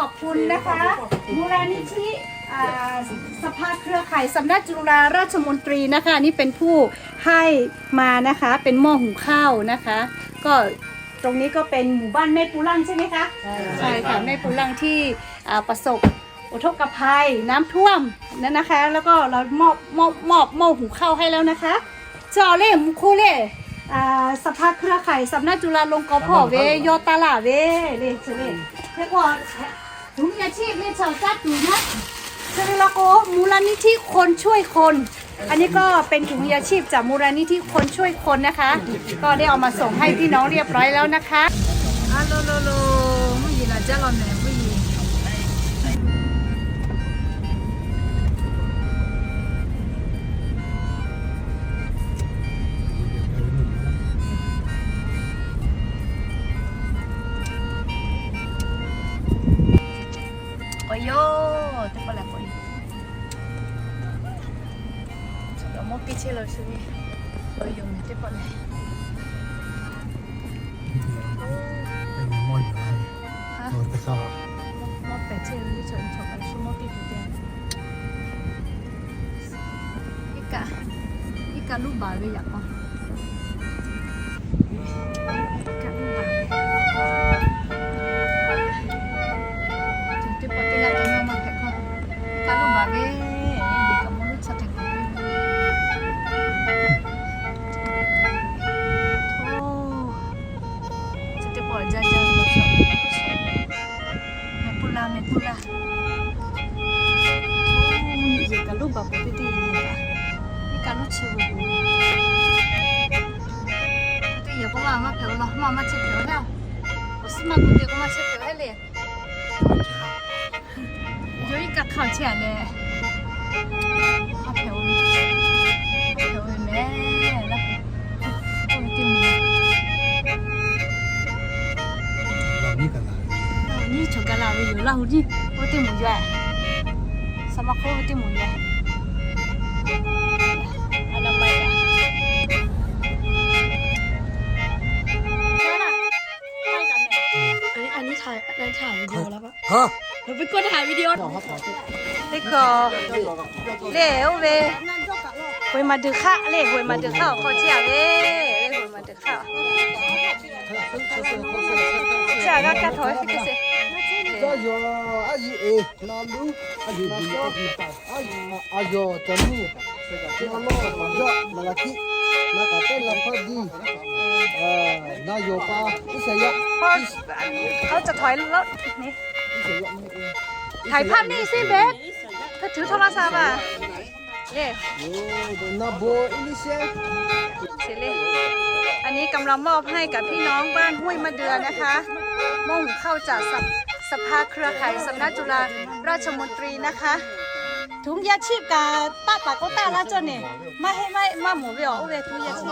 ขอบคุณนะคะ มูลนิธิ อ่า สภาเครือข่ายสำนักจุฬาราชมนตรีนะคะ นี่เป็นผู้ให้มานะคะ เป็นหม้อหุงข้าวนะคะ ก็ตรงนี้ก็เป็นหมู่บ้านแม่ปูลังใช่ไหมคะ ใช่ ใช่ค่ะ แม่ปูลังที่ อ่า ประสบอุทกภัยน้ำท่วมนั่นนะคะ แล้วก็เรามอบ มอบ มอบหม้อหุงข้าวให้แล้วนะคะ เจ้าเล่ห์ มูคู่เล่ห์ อ่า สภาเครือข่ายสำนักจุฬาลงกรณ์ พ่อเว ยอตลาดเว เล่ห์ เล่ห์ เรียกว่า ถุงยาชีพเนี่ย ชาวจ้าถุงนะ เชลิลาโก มูลนิธิคนช่วยคน อันนี้ก็เป็นถุงยาชีพจากมูลนิธิคนช่วยคนนะคะ ก็ได้เอามาส่งให้พี่น้องเรียบร้อยแล้วนะคะ อะโลโลโล မုၢ်ယံၤလာကြလော်မဲာ် မုၢ်ယံၤ ပှၤယိၤ တပလၢၢ်ပှၤယိၤ မီၢ်ပ့ၢ်ဆ့လီၤဆူ ပှၤယိၤမ့ၢ်တပလၢၢ် မီၢ်ယိၤ မီၢ်ပ့ၢ်ဆ့လီၤ မီၢ်ပ့ၢ်ဆ့လီၤ မီၢ်ပ့ၢ်ဆ့လီၤ Iˉ kaˆ, iˉ kaˆ luˇ baˬ ve yaꞈ k'aw. Iˉ kaˆ luˇ baˬ ve. Teˇ pawˆ teˇ g'aˇ te maˇ maˇ hpehꞈ hkawˇ. Iˉ kaˆ luˇ baˬ ve. Yehˬ kaꞈ mawˇ luˇ tcuh teˇ hpaˍ ve. Oˇ, chi teˇ pawˆ jaˇ jaˇ ve law. Mehˬ puˇ laˇ, mehˬ puˇ laˇ. Yehˬ kaꞈ luˇ baˬ peuˬ teˇ teˇ yehˬ kaꞈ, iˉ kaˆ luˇ chi ve yoˬ. Teˇ yehˬ k'o maˇ maˇ hpehꞈ-o law, maˇ maˇ chehˇ hpehꞈ-o heˆ. Awˬ suhˉ maˇ k'oˆ te k'o maˇ chehˇ hpehꞈ-o heˆ le. Yawˇ iˉ kaˆ hk'aˇ chehˇ-a leh, maˇ hpehꞈ-o, maˇ hpehꞈ-o ve mehˍ laˇ. Oˇ ve teˇ mvuhˬ, nyiˇ chaw gaˬ la ve yoˬ, Laˇ hu tiˉ oˇ teˇ mvuhˬ yaꞈ. Saˍ ma hk'oˆ ve teˇ mvuhˬ yaꞈ. A, อันนี้ถ่าย อันนี้ถ่ายวิดีโอแล้วปะ ฮะ เดี๋ยวไปกดถ่ายวิดีโอ Teˇ hkawꞈ le, oˇ ve Huˍ maˍ deuˬ hk'aˆ le, Huˍ maˍ deuˬ hk'aˆ awˬ hk'aw chehˇ-a ve, Huˍ maˍ deuˬ hk'aˆ. Chehˇ-a g'aˇ kaˇ htawꞈ ve teˇ hkui se. Aˉ yawˬ, aˉ yawˬ, caˬ nuˇ, na lawˇ, maˍ jaˇ, maˍ laˬ hkiˆ, na kaꞈ teˇ la hpaˇ diˇ, na yawˬ pa, iˉ shehˍ yaˇ, aˉ ca htawꞈ-e lawˇ. Htaiˍ hpaˇ miˇ seˇ ve, hk'e tuˬ htawˇ maˇ sha vaˇ. อันนี้กำลังมอบให้กับพี่น้องบ้านห้วยมะเดื่อนะคะ หม้อหุงข้าวจากสภาเครือข่ายสำนักจุฬาราชมนตรีนะคะ ถุงยาชีพ kaꞈ taˆ paˍ k'oˆ taˆ laˇ cawˇ neˬ, maˇ heˆ maˇ maˇ moˍ ve awˬ, oˇ ve ถุงยาชีพ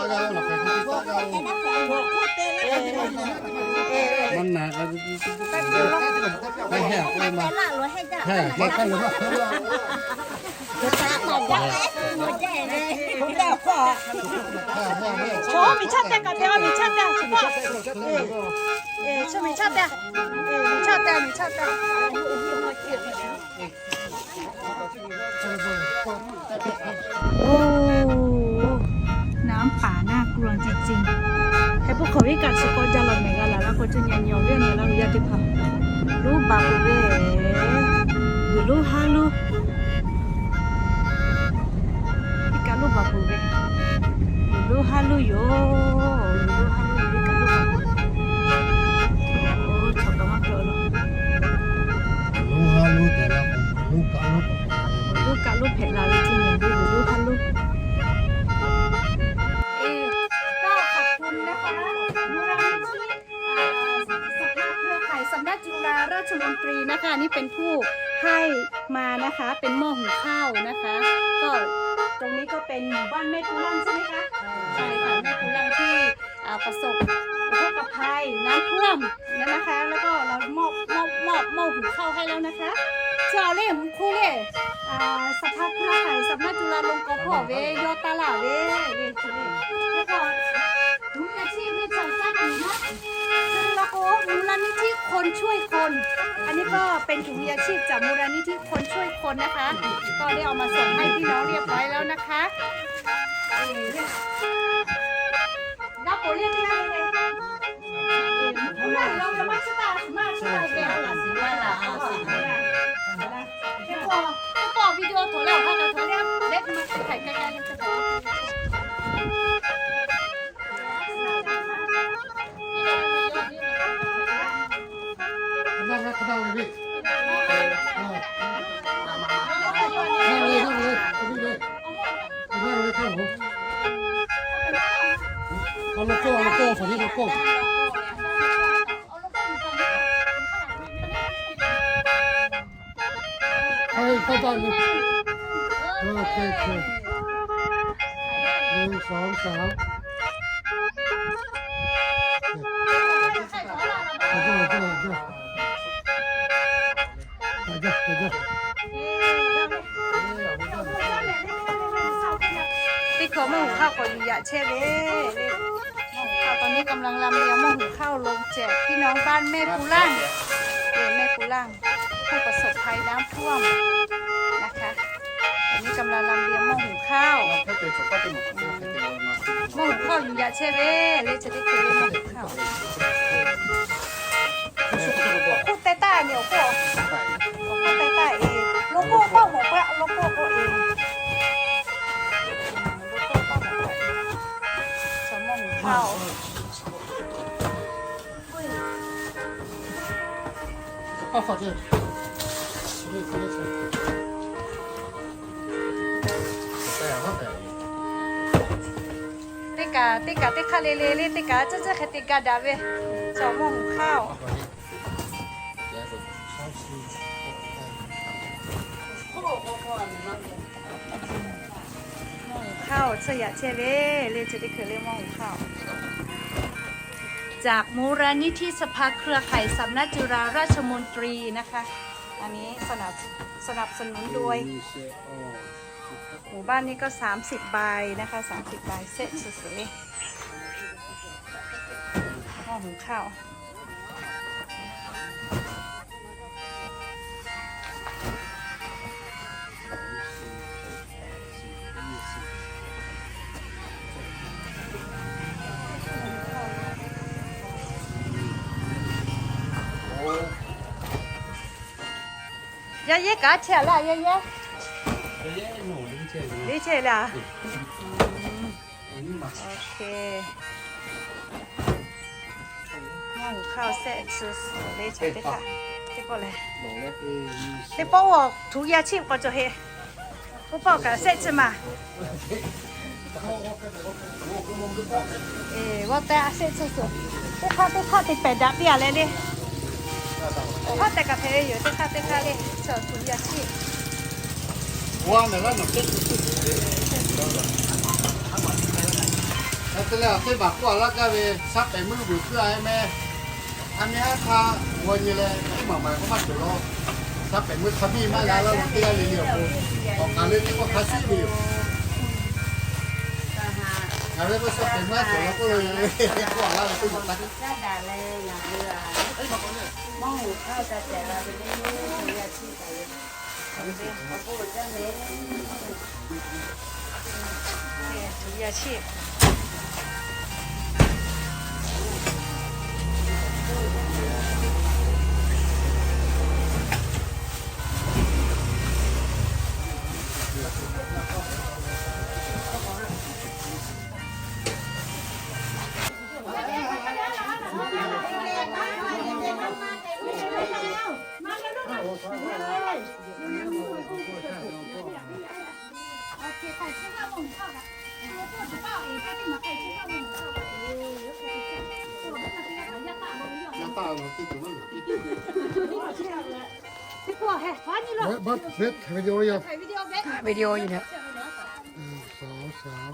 Chaw miˬ chaˇ tehꞈ kaꞈ te, miˬ chaˇ tehꞈ, chaw miˬ chaˇ tehꞈ, miˬ chaˇ tehꞈ, miˬ chaˇ tehꞈ. Oˇ, น้ำป่าน่ากลัวจริงๆ. Heh puˇ hk'awꞈ viˉ kaꞈ chi k'awꞈ jaˇ law mehˍ g'a laˬ laˇ k'o, cuˇ nyi nyi awˬ viˉ awˬ nyi laˇ ve yaˇ teˇ hpaˍ, luˇ baˬ peuˬ ve, g'uiˬ luˇ haˉ luˇ. Iˉ kaˆ luˇ baˬ peuˬ ve, g'uiˬ luˇ haˉ luˇ yoˬ. G'uiˬ luˇ haˉ luˇ yoˬ, iˉ kaˆ luˇ baˬ peuˬ. Oˇ, chaw kaꞈ maˇ hpehꞈ-o law. Luˇ haˉ luˇ tehꞈ la k'o, luˇ kaˆ luˇ hpehꞈ la ve teˇ nyi ve, g'uiˬ luˇ haˉ luˇ. ก็ขอบคุณนะคะ มูลนิธิ อ่า สภาเครือข่ายสำนักจุฬาราชมนตรีนะคะ นี่เป็นผู้ให้มานะคะ เป็นหม้อหุงข้าวนะคะ ก็ตรงนี้ก็เป็นหมู่บ้านแม่ปูลังใช่ไหมคะ ใช่ค่ะ แม่ปูลังที่ อ่า ประสบอุทกภัยน้ำท่วมนั่นนะคะ แล้วก็เรามอบ มอบ มอบ มอบหุงข้าวให้แล้วนะคะ เจ้าเล่ห์ มูคู่เล่ห์ อ่า สภาเครือข่ายสำนักจุฬาลงกรณ์ พ่อเว ยอตลาดเว เล่ห์ เล่ห์ แล้วก็ ถุงยาชีพ เล่ห์ จังซัก ถุงนะ แล้วก็ มูลนิธิคนช่วยคน อันนี้ก็เป็นถุงยาชีพจากมูลนิธิคนช่วยคนนะคะ ก็ได้เอามาส่งให้พี่น้องเรียบร้อยแล้วนะคะ รับตัวเรียกที่นั่นเลย เพื่อนเราจะมาสตาร์ทมาสตาร์ทแกะ เดี๋ยวก่อน เดี๋ยวก่อน วิดีโอถอยหลัง ถ้าเราถอยหลัง เล็กมาถ่ายไกลๆ กันจะถอย นั่งนะ นั่งเลยพี่ เออ นั่งเลย นั่งเลย ตรงนี้เลย นั่งเลยครับผม เอาโลโก้ เอาโลโก้ ฝั่งนี้โลโก้ ให้เข้าบ้านเลย โอเค โอเค หนึ่ง สอง สาม ไปเถอะ ไปเถอะ ไปเถอะ ไปเถอะ Teˇ hkui mvuhˇ huiˍ hk'aoˆ k'awꞈ yuˬ yaꞈ chehˇ ve le. ตอนนี้กำลังลำเลียงหม้อหุงข้าวลงแจกพี่น้องบ้านแม่ปูล่าง เออ แม่ปูล่าง ผู้ประสบภัยน้ำท่วมนะคะ ตอนนี้กำลังลำเลียงหม้อหุงข้าว หม้อหุงข้าวอยู่ yaꞈ chehˇ ve le, chi teˇ hkui le hmawˇ huiˍ hkaoˆ. Awˬ hk'oˆ teh taˇ ve, awˬ hk'oˆ, awˬ hk'oˆ teh taˇ e, logo k'oˆ mawˬ paˆ, logo k'oˆ e. Hmawˇ huiˍ hkaoˆ. Teˇ kaꞈ teˇ kaꞈ teˇ hk'aˇ le le le, teˇ kaꞈ tcuhˇ tcuhˇ hk'e te gaˇ daꞈ ve, chaw mawˇ huiˍ hkaoˆ. Mawˇ huiˍ hkaoˆ tcuhˇ yaꞈ chehˇ ve le, chi teˇ hkui le mawˇ huiˍ hkaoˆ. จากมูลนิธิสภาเครือข่ายสำนักจุฬาราชมนตรีนะคะ อันนี้สนับ สนับสนุนโดย หมู่บ้านนี้ก็สามสิบใบนะคะ สามสิบใบ เซตสุดๆเลย หม้อหุงข้าว Yaˇ yehˉ kaꞈ chehˇ laˇ, yaˇ yehˉ. Liˇ chehˇ laˇ. Mawˇ huiˍ hkaoˆ sehˆ tcuh le, teˇ pawˆ lehˬ, teˇ pawˆ awˬ htuꞈ yaˇ chiˆ k'awꞈ cawˬ heˆ. K'oˆ pawˆ kaꞈ sehˆ tcuh maˬ. G'awˇ pehˇ a sehˆ tcuh suhˍ. Teˇ hk'aˇ teˇ hk'aˇ te pehˬ daꞈ piˇ a leh le. Awˬ hk'aˇ tehꞈ kaꞈ hpehꞈ ve yoˬ, teˇ hk'aˇ teˇ hk'aˇ le. Chaw htuꞈ yaˇ chiˆ. G'awˇ mehˍ laˇ nawˬ teˇ tcuh suhˍ. Hk'e te leh, teˇ maˬ k'oˆ a laˇ gaˇ ve, shaˉ pehˍ meuˇ vuiˬ hpuiˇ a meh. A meh haˉ hk'a g'aw nyi leh, teˇ maˬ maˬ k'oˆ maˇ cawˬ law. Shaˉ pehˍ meuˇ hk'a biˇ maˇ g'a laˇ lo teˇ g'aˇ le le awˬ pon, awˬ kaˬ le le k'oˆ hk'a suˉ ve yoˬ. Ngaˬ ve k'o shaˉ pehˍ meuˇ cawˬ law k'oˆ lo, k'oˆ a laˇ ve teˇ maˬ taˇ. Yaˇ taˇ lo teˇ ceuˬ maˇ loˍ. Beuꞈ, beuꞈ, beuꞈ, video ya. Video yoˬ. หนึ่ง สอง สาม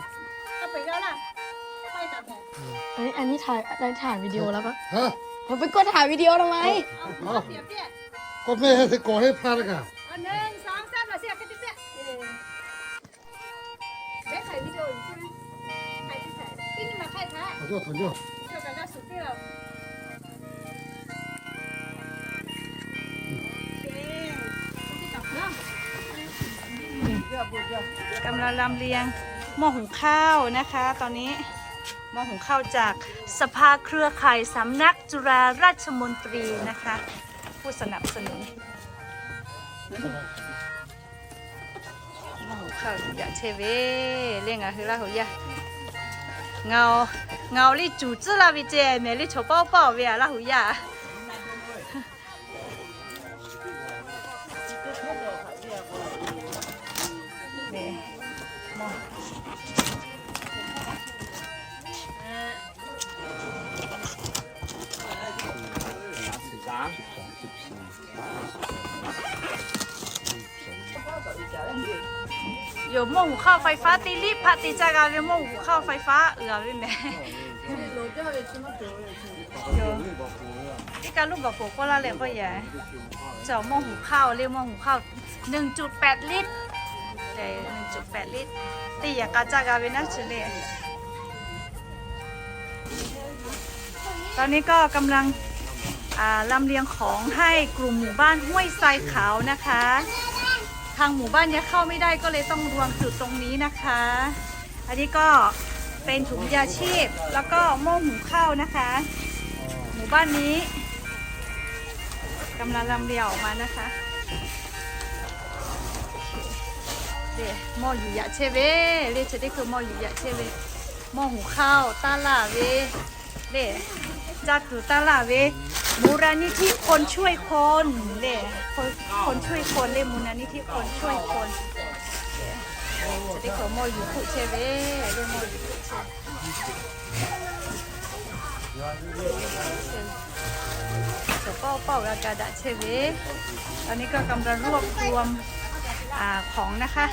อันนี้ อันนี้ถ่าย อันนี้ถ่ายวิดีโอแล้วปะ ฮะ ผมไปกดถ่ายวิดีโอทำไม เอ้า ก็แม่ให้เธอกดให้พลาดแล้วกัน เอา หนึ่ง สอง สาม เหรอ เสียบ เสียบ เสียบ เออ แม่ถ่ายวิดีโออยู่ใช่ไหม ใครที่ถ่าย พี่นี่มาใครคะ ขอโทษ ขอโทษ เดี๋ยวกันล่าสุดที่เรา เ กำลังลำเลียงหม้อหุงข้าวนะคะ ตอนนี้ หม้อหุงข้าวจากสภาเครือข่ายสำนักจุฬาราชมนตรีนะคะ ผู้สนับสนุน หม้อหุงข้าว yaꞈ chehˇ ve le ngaˬ hui Laˇ huˍ yaˇ. Ngaˬ, ngaˬ awˬ liˇ cuˬ tcuhˉ laˇ ve ceh mehˍ le, chaw pawˆ pawˆ ve a Laˇ huˍ yaˇ. Yoˬ, หม้อหุงข้าวไฟฟ้า teˇ liˇ hpaˆ te caˇ g'a ve หม้อหุงข้าวไฟฟ้า uiˍ a ve mehˍ. Teˇ kaˇ luˇ baˬ poˬ k'oˆ laˇ leh k'oˆ yaꞈ, cawˬ หม้อหุงข้าว le หม้อหุงข้าว หนึ่งจุดแปดลิตร หนึ่งจุดแปดลิตร teˇ yehˬ k'a caˇ g'a ve naˉ chi le. ตอนนี้ก็กำลัง อ่า ลำเลียงของให้กลุ่มหมู่บ้านห้วยทรายขาวนะคะ ทางหมู่บ้านยังเข้าไม่ได้ก็เลยต้องรวมจุดตรงนี้นะคะ อันนี้ก็เป็นถุงยาชีพ แล้วก็หม้อหุงข้าวนะคะ หมู่บ้านนี้กำลังลำเลียงออกมานะคะ Le, หม้อ yuˬ yaꞈ chehˇ ve le, chi teˇ hkui หม้อ yuˬ yaꞈ chehˇ ve, หม้อหุงข้าว taˇ laˇ ve le, caˇ tuˬ taˇ laˇ ve, มูลนิธิคนช่วยคน le, คนช่วยคน le, มูลนิธิคนช่วยคน le, chi teˇ hkui หม้อ yuˬ hk'oˆ chehˇ ve le, หม้อ yuˬ hk'oˆ chehˇ ve. Cawˬ pawˆ pawˆ g'a ga daꞈ chehˇ ve. ตอนนี้ก็กำลังรวบรวม อ่า ของนะคะ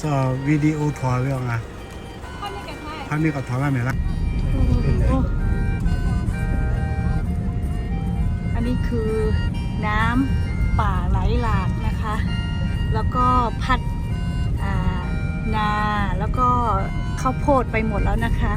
Sa video ถอดไว้ก่อนอ่ะ ภาพนี้ก็ถอดไว้ไหมล่ะ อันนี้คือน้ำป่าไหลหลากนะคะ แล้วก็พัด อ่า นา แล้วก็ข้าวโพดไปหมดแล้วนะคะ